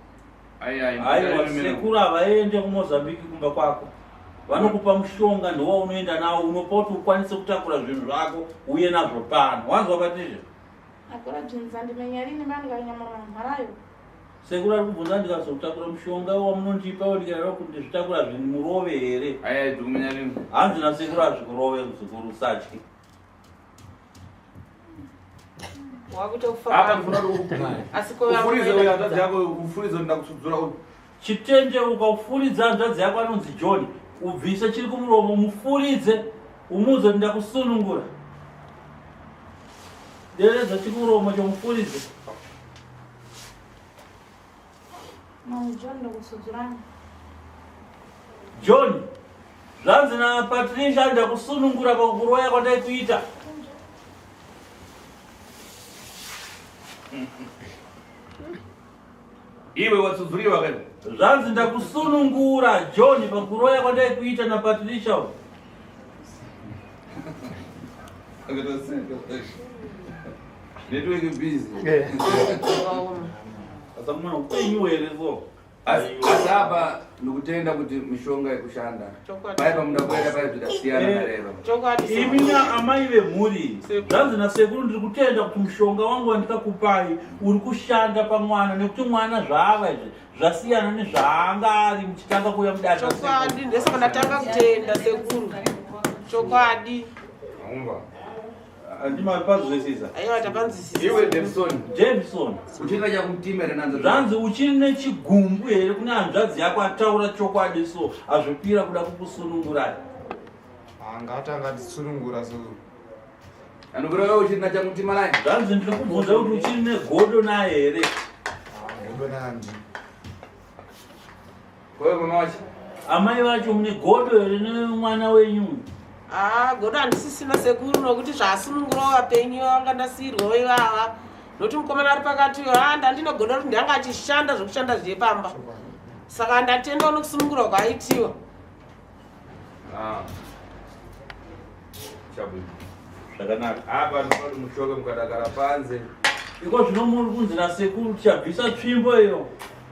Aiwa sekuru havaende kuMozambique kumba kwako. Vanokupa mushonga ndiwo unoenda nawo unopa kuti ukwanise kutakura zvinhu zvako uye nazvo pano. Wanzwa Patricia? Akura bzinza ndimenya rini bani kanyamura mharayo. Sekuru ari kubvunza ndikazotakura mushonga wamunondipa ndikaera kuti ndizvitakura zvinhu murove here? Aya ndikumenya rini? Hanzi nasekuru azvikurove muzukuru usatye. Apa ndifuna kuti ufuridze uyo hanzvadzi yako ufuridze kuti ndakusudzura uyu. Chitendeuka ufuridze hanzvadzi yako anonzi John ubvise chiri kumuromo mufuridze umuudze kuti ndakusunungura. Deredza chiri kumuromo chomufuridze. John, zvanzi naPatricia ndakusunungura pakuroya kwataikuita. Iwe watsudzuriwa kani? Zvanzi ndakusunungura John pakuroya kwataikuita naPatricia. Network busy. Asamwana upenyu here so. Asi apa ndikutenda kuti mishonga yekushanda. Pai pamuda kuenda pai zvitasiyana eh, nareva. Chokwadi. Imi na amai vemhuri. Zvanzi nasekuru ndiri kutenda kuti mushonga wangu wandikakupai uri kushanda pamwana nekuti mwana zvaava izvi zvasiyana nezvaanga ari muchitanga kuuya mudare. Chokwadi ndesaka ndatanga kutenda sekuru. Chokwadi. Aumba. Andimapazwisisa. Aiwa tapanzwisisa. Iwe Davison. Davison. Uchiri chakutima here nanzvadzi? Zvanzi uchiri nechigumbu here kune hanzvadzi yako ataura chokwadi so azvipira kuda kukusunungurai. Angatanga ndisunungura so. Anokureva uchiri nachamutima naye? Zvanzi ndiri kubvunza kuti uchiri negodo naye here? Godo naye. Kwa mama wacho. Amai vacho mune godo here nemwana wenyu? Ah, godo handisisina sekuru nokuti zvaasunungurawo vapenyu vanga ndasiirwawo ivava. Nokuti mukomana ari pakati uyo, ah, ndandine godo kuti ndianga achishanda zvekushanda zviye pamba. Saka ndatendawo nekusunungurwa kwaaitiwa. Ah. Chabwino. Zvakanaka. Apa ndinoti mushoke mukadakara panze. Iko zvino muri kunzi nasekuru tichabvisa tsvimbo iyo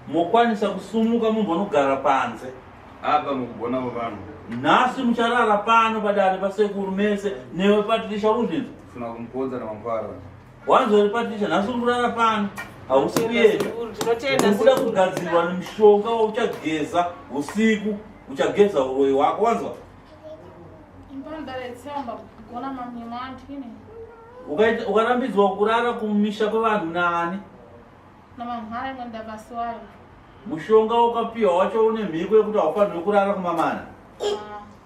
mokwanisa kusumuka mumbonogara panze. Apa mukugona vanhu. Nhasi mucharara pano padare pasekuru mese newe Patricia uri kuzvinzwa? Funa kumukodza namangwara. Wanzwa here Patricia nhasi uri kurara pano hausi kuenda. Tinotenda Uri kuda kugadzirwa nemushonga wauchageza usiku uchageza uroyi hwako wanzwa? Ukarambidzwa kurara kumisha kwevanhu naani? Mushonga wakapiwa wacho une mhiko yekuti haufanirwi kurara kumamana.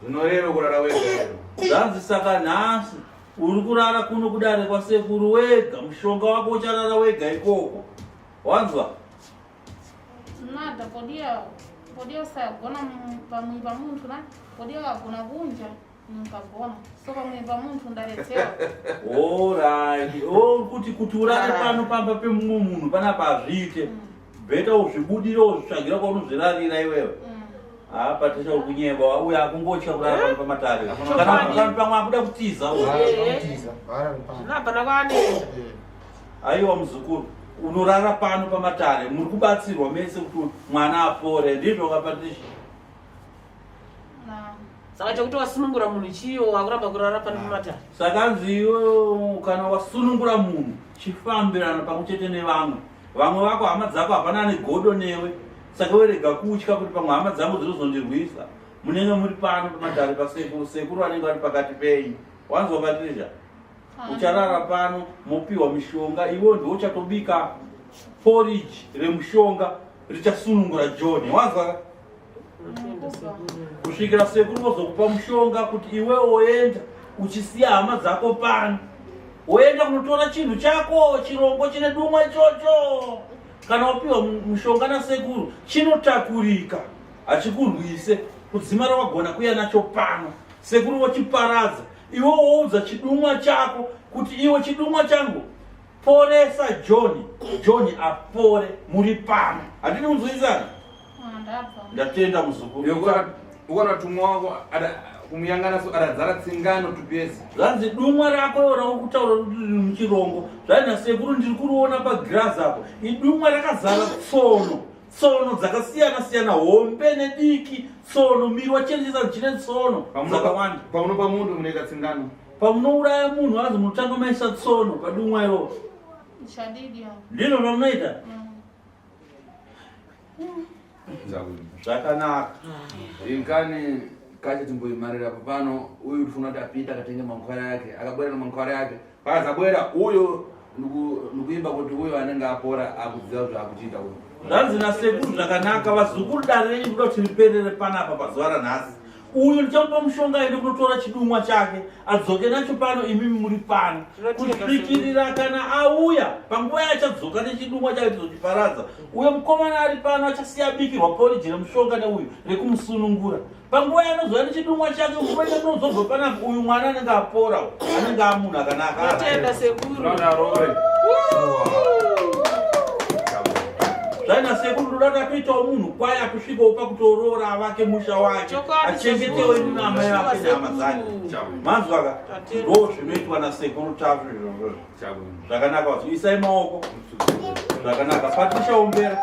Zvinoreva kurara wega here? Zvanzi saka nhasi uri kurara kuno kudare kwasekuru wega, mushonga wako ucharara wega ikoko. Wanzwa? Nada podia podia usagona pamwe pamunthu na podia wagona kunja mukagona so pamwe pamunthu ndaretsewa. Alright. Oh, kuti kuti urare pano pamba pemumwe munhu panapa hazviite. Beta uzvibudire uzvitsvagira kwaunozvirarira iwewe. Ah, Patricia uri kunyeba uya akungotya kurara pano pamatare. Kana pamwe akuda kutiza uyu. Kutiza. Varara pano. Zvino hapana kwaanoenda. Aiwa muzukuru, unorara pano pamatare, muri kubatsirwa mese kuti mwana apore, ndizvo ka Patricia? Saka chekuti wasunungura munhu chiyo wakuramba kurara pano pamatare. Saka anzi iwe kana wasunungura munhu chifambirana pamwe chete nevamwe. Vamwe vako hama dzako hapana ane godo newe. Saka werega kutya kuti pamwe hama dzangu dzinozondirwisa. Munenge muri pano pamatare pasekuru, sekuru vanenge vari pakati penyu. Wanzwa Patricia? Ucharara pano mopiwa mishonga iwe ndiwe uchatobika porridge remushonga richasunungura John. Wanzwa? Kusvikira sekuru vozokupa mushonga kuti iwe woenda uchisiya hama dzako pano. Woenda kunotora chinhu chako chirongo chine dumwa ichocho. Kana wapiwa mushonga nasekuru chinotakurika hachikurwise kudzimara wagona kuya nacho pano. Sekuru vochiparadza iwe woudza chidumwa chako kuti iwe chidumwa changu poresa John, John apore muri pano. Handini kunzwisana? Ndatenda muzukuru. Ukaona tumwa wako Kumuyangana so aradzara tsingano tupesi. Zvanzi dumwa rako iwo rauri kutaura kuti riri muchirongo. Zvanzi nasekuru ndiri kuriona pagirazi apo. Idumwa rakazara tsono. Tsono dzakasiyana siyana hombe nediki. Tsono miri wachenjesa chine tsono dzakawanda. Pamunopa munhu munoita tsingano. Pamunouraya munhu hanzi munotanga maisa tsono padumwa iroro. Ndizvo zvamunoita? Zvakanaka. Inkani kacho timboimarira apa pano uyu tifuna kuti apinda akatenge mankwara yake akabwera namankwara yake paakazabwera uyo ndikuimba kuti uyo anenge apora akuziva zvaakuchiita uyo. Zvanzi nasekuru zvakanaka vazukuru dare renyu kuda kuti riperere panapa pazuva ranhasi. Uyu ndichamupa mushonga aende kunotora chidumwa chake adzoke nacho pano imimi muri pano kusvikirira kana auya panguva yaachadzoka nechidumwa chake tizochiparadza. Uyo mukomana ari pano achasiya abikirwa poriji remushonga neuyu rekumusunungura. Panguva yaanozouya nechidumwa chake nguva ine munozobva panapa uyu mwana anenge apora anenge amunhu akanaka. Tinotenda sekuru. Zvaina sekuru ndoda kuti atoitawo munhu kwaye akusvikawo pakutoroora avake musha wake achengetewo ini naamai vake nehama dzake. Manzwa ka? Ndo zvinoitwa nasekuru Tasvu izvozvo. Zvakanaka vazu isai maoko. Zvakanaka. Patricia ombera.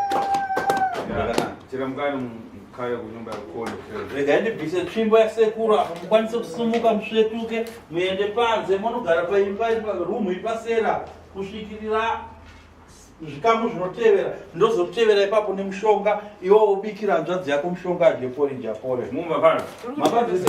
Zvakanaka. Chiramukani mukaya kunyumba yakukona. Regai ndibvise tsvimbo yasekuru apo mukwanise kusumuka musvetuke muende panze monogara paimba rumu ipasera kusvikirira zvikamu zvinotevera ndozotevera ipapo nemushonga iwe wobikira hanzvadzi yako mushonga adye poriji apore mumba pano mabadzi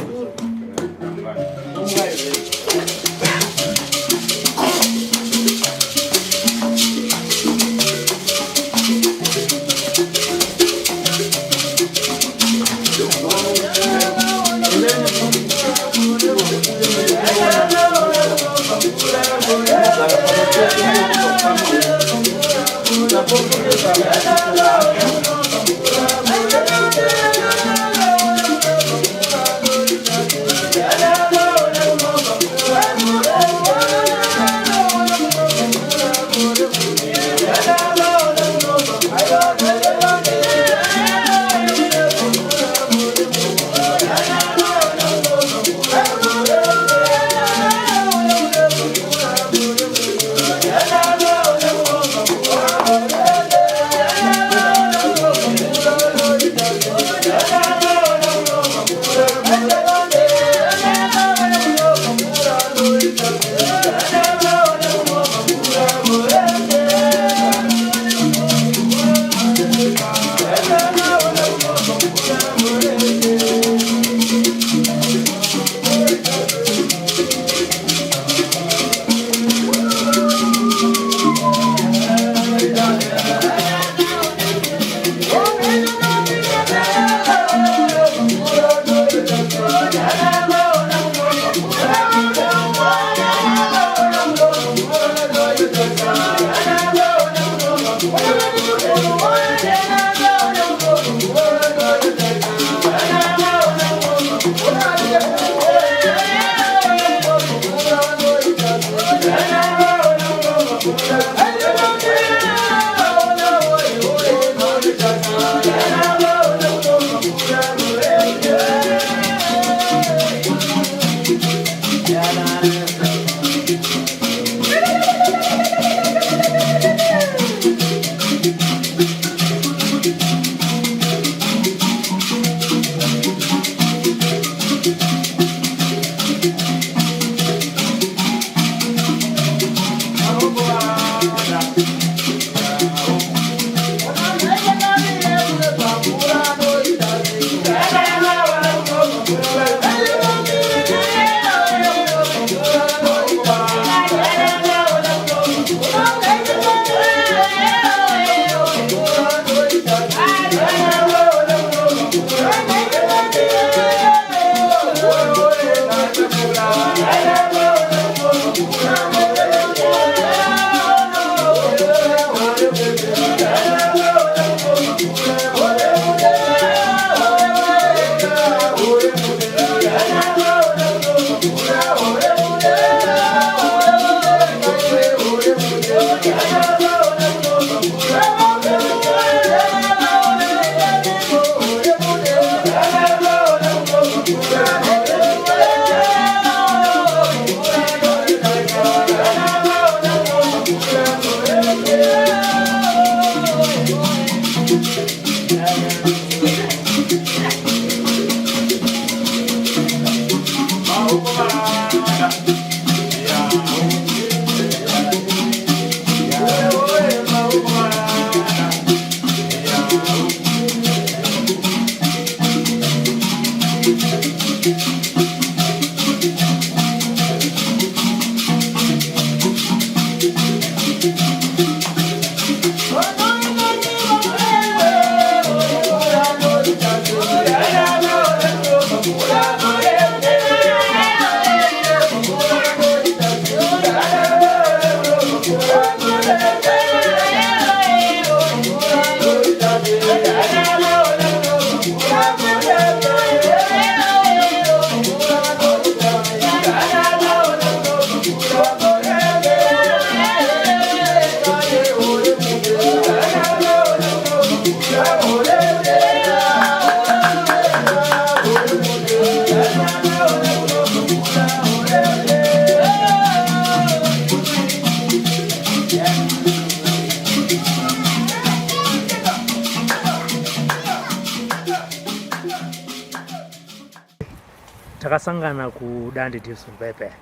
Takasangana kuDande Davison paya paya.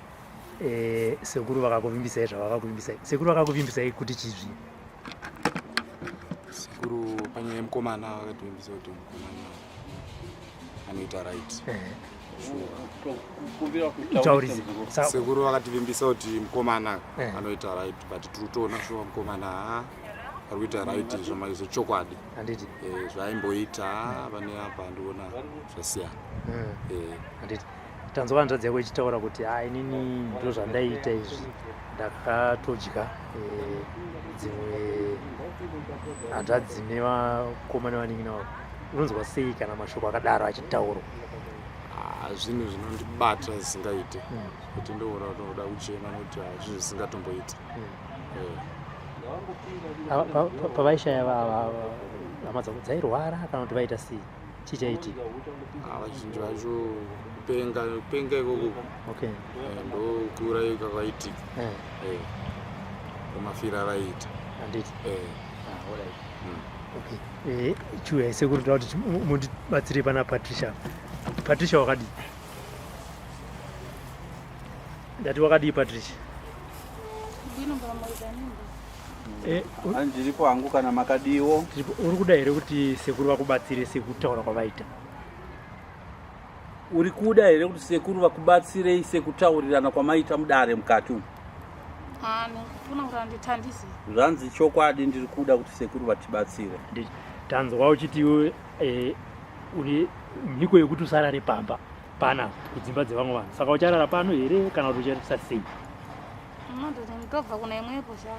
Eh, sekuru vakakuvimbisai zvavakakuvimbisai. Sekuru vakakuvimbisai kuti chizvi. Sekuru panyaya yemukomana vakativimbisa kuti mukomana anoita right. Eh. Sekuru vakativimbisa kuti mukomana eh. anoita right but tiri kutoona shuwa mukomana haa ari kuita right zvechokwadi handiti eh, zvaaimboita pane apa ndiona zvasiyana hmm. handiti tanzwa hanzvadzi yako ichitaura kuti ha inini ndo zvandaiita izvi ndakatodya eh, dzimwe hanzvadzi nevakoma nevanin'ina vavo unonzwa sei kana mashoko akadaro achitaurwa ah, zvinhu zvinondibata zvisingaite hmm. kuti ndoona kuti unoda kuchema nokuti ah, zvinhu zvisingatomboiti hmm. eh. Pavaishaya hama dzako dzairwara kana kuti vaita sei chii chaiitika? Ah, vazhinji vacho kupenga kupenga ikoko okay eh, ndokuurayika kwaitika eh. eh, ndomafira avaiita handiti ah, alright hmm. okay chiuya sekuru toda kuti mundibatsire pana Patricia. Patricia wakadii? Ndati wakadii Patricia? Eh, Ndiripo hangu kana makadiwo. Uri kuda here kuti sekuru vakubatsire sekutaura kwavaita? Uri kuda here kuti sekuru vakubatsirei sekutaurirana kwamaita mudare mukati umu? Zvanzi chokwadi ndiri kuda kuti sekuru vatibatsire. Tanzwa uchiti iwe eh, une mhiko yekuti usarare pamba pana kudzimba dzevamwe vanhu saka ucharara pano here kana kuti ucharisa sei? Ndobva kuna imwepo sha.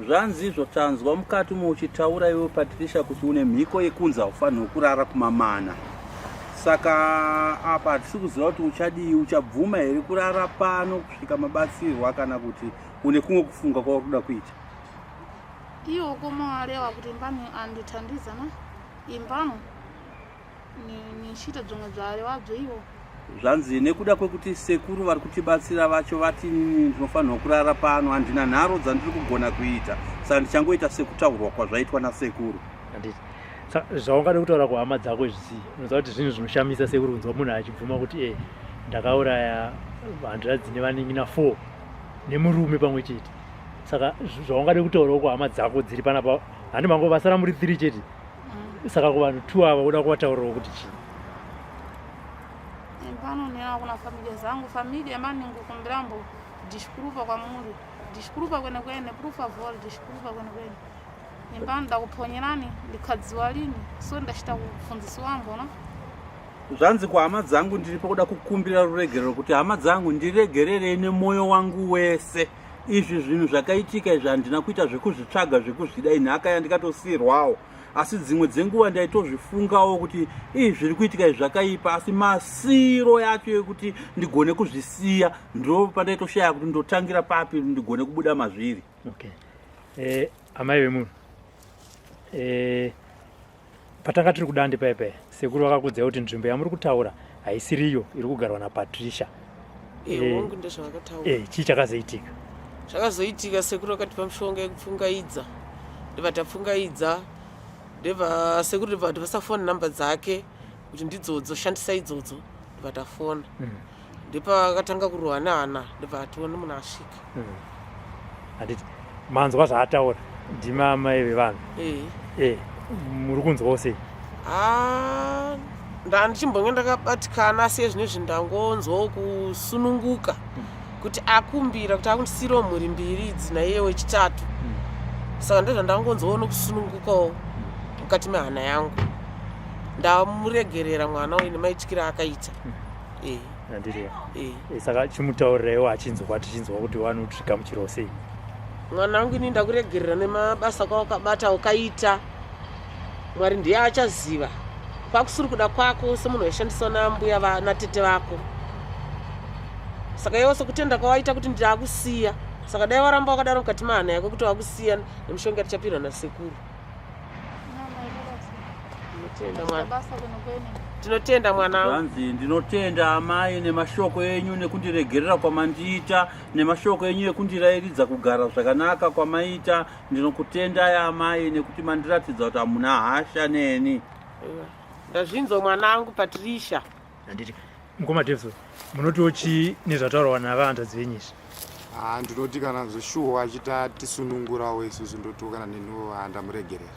Zvanzi izvo tanzwa mukati umo uchitaura iwe Patricia kuti une mhiko yekunzi haufanirwi kurara kumamana. Saka apa hatisi kuziva kuti uchadii, uchabvuma here kurara pano kusvika mabatsirwa kana kuti une kumwe kufunga kwauri kuda kuita. Iwo koma alewa kuti imbani andithandiza na imbano nichiita zvimwe zvaarewabzo iwo. Zvanzi nekuda kwekuti sekuru vari kutibatsira vacho vati inini ndinofanirwa kurara pano handina nharo dzandiri kugona kuita saka ndichangoita sekutaurwa kwazvaitwa nasekuru. Handiti zvaungade kutaura kuhama dzako izvi unoziva kuti zvinhu zvinoshamisa sekuru kunzwa munhu achibvuma kuti e ndakauraya hanzvadzi nevanin'ina 4 nemurume pamwe chete saka zvaungade kutaurawo kuhama dzako dziri panapa handi mango vasara muri 3 chete saka kuvanhu two ava uda kuvataurirawo kuti chii? Pano nena kuna familia zangu familia mani ngukumbirambo disculpa kwamuri disculpa kwene kwene por favor disculpa kwene kwene imbano ndakuponyerani ndikadziwa lini so ndachita kufundzisi wangu no Zvanzi kuhama dzangu ndiri pakuda kukumbira ruregerero kuti hama dzangu ndiregererei nemwoyo wangu wese izvi zvinhu zvakaitika izvi handina kuita zvekuzvitsvaga zvekuzvida inhaka yandikatosiirwawo asi dzimwe dzenguva ndaitozvifungawo kuti ii zviri kuitika izvi zvakaipa asi masiro yacho yekuti ndigone kuzvisiya ndo pandaitoshaya kuti ndotangira papi ndigone kubuda mazviri okay. Eh, amai vemunhu eh, patanga tiri kudande paya paya sekuru vakakudzai kuti nzvimbo yamuri kutaura haisiriyo iri kugarwa napatricia eh, hongu ndezvavakataura eh, chii chakazoitika zvakazoitika sekuru vakatipa mishonga yekupfungaidza ndibva tapfungaidza ndibva sekuru ndibva vati vasafoni number dzake kuti ndidzodzo shandisa idzodzo ndibva tafona mm. ndipakatanga kurohwa nehana ndibva atione munhu asvika hmm. handiti manzwa zvaataura ndimi amai vevanhu eh. eh, muri kunzwawo sei ah, ndandichimbonge ndakabatikana asi ezvinezvi ndangonzwawo kusununguka hmm. kuti akumbira kuti akundisiirawo mhuri mbiri idzi naiye wechitatu hmm. saka ndozvandangonzwawo nokusunungukawo mukati mehana yangu ndamuregerera mwana uyu nemaityiro akaita Eh. Handiti eh. eh. Saka chimutaurireiwo achinzwa tichinzwa kuti vanotigamuchirawo sei. Mwana wangu ini ndakuregerera nemabasa kwawakabata ukaita. Mwari ndiye achaziva. Kwakusiri kuda kwako semunhu waishandiswa nambuya natete vako. Saka iwe sekutenda kwawaita kuti ndakusiya. Saka dai waramba wakadaro mukati mehana yako kuti wakusiya nemishonga tichapirwa nasekuru. Tinotenda mwana. Zvanzi ndinotenda amai nemashoko enyu nekundiregerera kwamandiita nemashoko enyu ekundirairidza kugara zvakanaka kwamaita. Ndinokutendai amai nekuti mandiratidza kuti hamuna hasha neni. Ndazvinzwa mwanangu Patricia. Handiti. Mukoma Davison, munotiwo chii nezvataurwa navahanzvadzi venyu izvi? Ah, ndinoti kana zveshuwa achita tisunungurawo isusu ndotiwo kana neniwo handamuregerera.